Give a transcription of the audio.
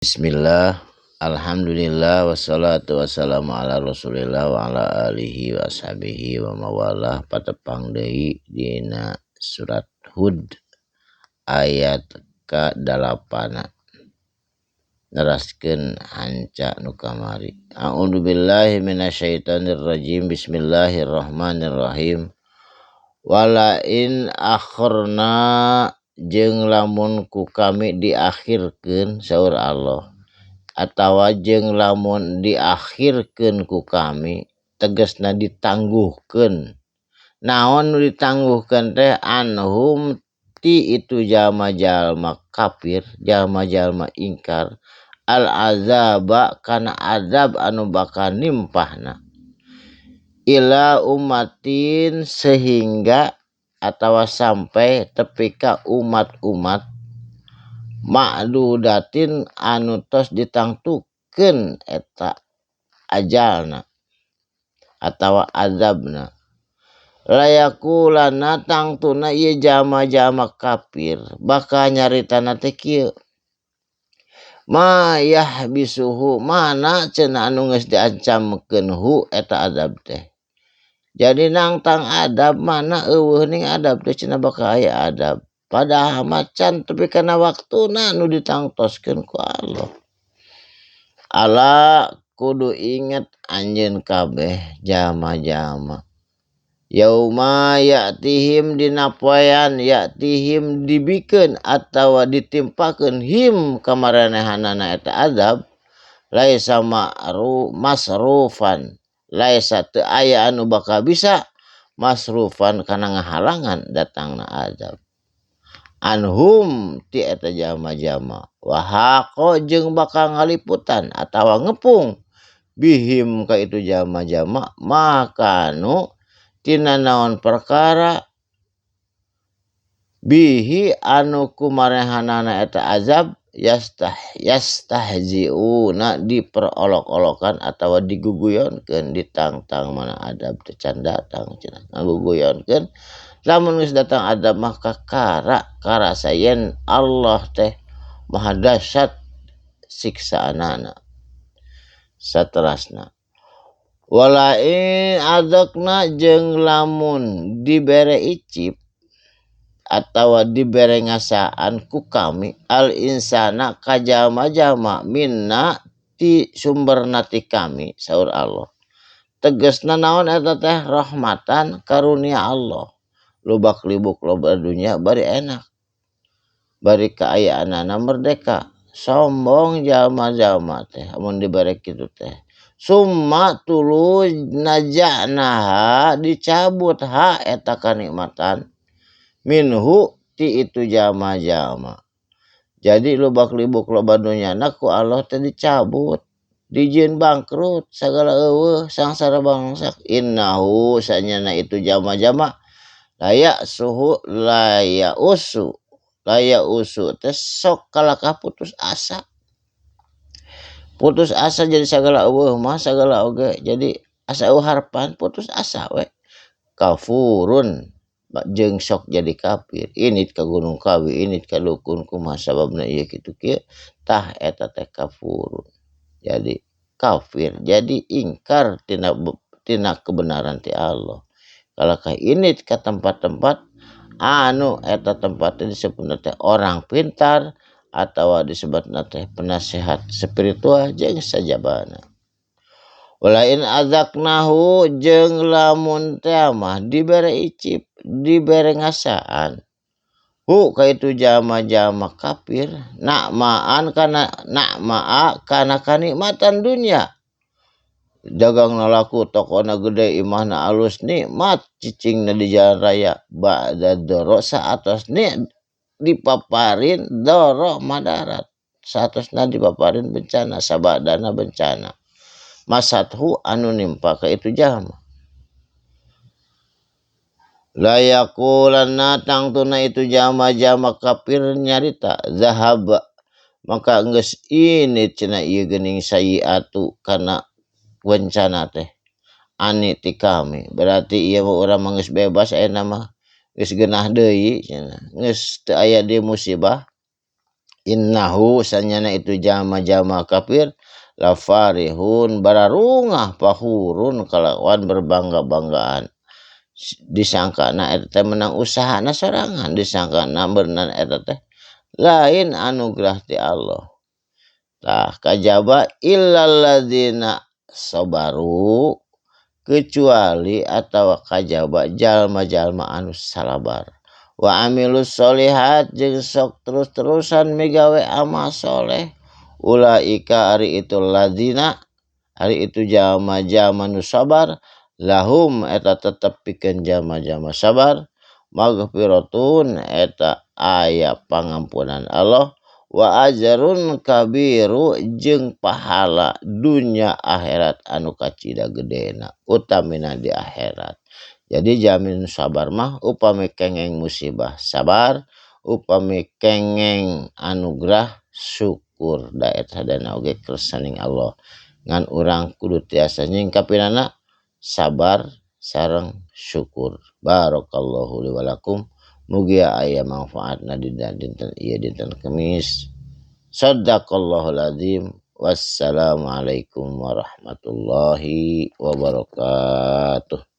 Bismillah, alhamdulillah, wassalatu wassalamu ala rasulillah wa ala alihi wa ashabihi wa mawalah. Patepang deui dina surat Hud ayat ka-8 neraskeun hanca nu kamari. A'udzubillahi minasyaitonirrajim. Bismillahirrahmanirrahim. Wala in akhirna jeung lamun ku kami diakhirkeun saur Allah, atawa jeung lamun diakhirkeun ku kami tegasna ditangguhkeun. Naon nu ditangguhkeun teh anhum ti itu jalma-jalma kafir, jalma-jalma ingkar, al azaba kana azab anu bakal nimpahna ila umatin sehingga atawa sampai tepi ka umat-umat ma'dudatin anu tos ditangtukeun eta ajalna atawa azabna. Layakulana tangtuna ieu jalma-jalma kafir bakal nyaritana teh kieu, ma yahbisuhu mana cenah anu geus diancamkeun hu eta azab teh. Jadi nangtang adab mana eueuh ning adab teh cenah bakal aya adab. Padahal macan tepi kana waktuna nu ditangtoskeun ku Allah. Ala kudu inget anjeun kabeh jalma-jalma. Yauma ya'tihim dina poean ya'tihim dibikeun atawa ditimpakeun him kamarenehanana eta azab laisa ma'ru masrufan. Laisa teu aya anu bakal bisa masrufan kana ngahalangan datangna azab. Anhum ti eta jalma-jalma wa haqa jeung bakal ngaliputan atawa ngepung bihim ka itu jalma-jalma makanu tina naon perkara bihi anu kumarehanana eta azab yastahziuna diperolok-olokan atawa diguguyonkeun ditangtang mana adab teh can datang cenah ngaguguyonkeun. Lamun geus datang adab mah kakara karasa yen Allah teh maha dahsyat siksaanana. Saterasna wala in adzakna jeung lamun dibere icip atawa dibere ngasaan ku kami al insana ka jalma-jalma minna ti sumberna ti kami saur Allah. Tegasna naon eta teh rahmatan karunia Allah. Lubak libuk loba dunya bari enak, bari kaayaanana merdeka. Sombong jalma-jalma teh amun dibere kitu teh. Summa tuluy najanaha dicabut ha eta kanikmatan minhu ti itu jalma-jalma. Jadi lubak libuk loba dunyana ku Allah teh dicabut, dijieun bangkrut sagala eueuh sangsara bangsak. Innahu sanyana itu jalma-jalma layak suhu layak usu layak usu teh sok kalakah putus asa. Putus asa jadi sagala eueuh mah sagala oge jadi asa eueuh harapan putus asa we. Kafurun jeung sok jadi kafir, init ka Gunung Kawi, init ka dukun kumaha sababna ieu kitu kieu, tah eta teh kafurun. Jadi kafir, jadi ingkar tina kebenaran ti Allah. Kalakah init ka tempat-tempat anu eta tempat teh disebutna teh orang pintar atawa disebutna teh penasehat spiritual jeung sajabana. Walain azaknahu jeung lamun teh mah dibere icip, dibere ngasaan hu ka itu jalma-jalma kafir nakmaan kana nakmaa kana kanikmatan dunya. Dagangna laku, tokona gede, imahna alus, nikmat cicingna di jalan raya. Ba'da doro saatosna dipaparin doro madarat, saatosna dipaparin bencana, sabadana bencana. Masathu anu nimpa ka itu jalma. Layakulanna tangtuna itu jalma-jalma kafir nyarita zahab maka geus ini cenah ieu geuning sayiatu kana bencana teh ani ti kami. Berarti ieu mah urang mah geus bebas ayeuna mah geus geunah deui cenah, geus teu aya deui musibah. Innahu sanyana itu jalma-jalma kafir lafarihun bararungah fahurun kalawan berbangga-banggaan. Disangkana eta teh menang usahana sorangan, disangkana beunang eta teh lain anugerah ti Allah. Tah kajaba illal ladzina sabaru, kecuali atawa kajaba jalma-jalma anu salabar wa amilus solihat jeung sok terus-terusan migawe amal soleh. Ulaika ari itu ladzina ari itu jalma-jalma nu sabar, lahum eta tetep pikeun jalma-jalma sabar maghfiratun eta aya pangampunan Allah wa ajrun kabiru jeung pahala dunya akhirat anu kacida gedena utamina di akhirat. Jadi jamin sabar mah upami kengeng musibah sabar, upami kengeng anugerah syukur, da eta sadayana oge kersaning Allah. Ngan urang kudu tiasa nyingkapinana sabar sareng syukur. Barakallahu li wa lakum. Mugia aya manfaatna dina dinten ieu dinten Kemis. Sadaqallahul azim. Wassalamualaikum warahmatullahi wabarakatuh.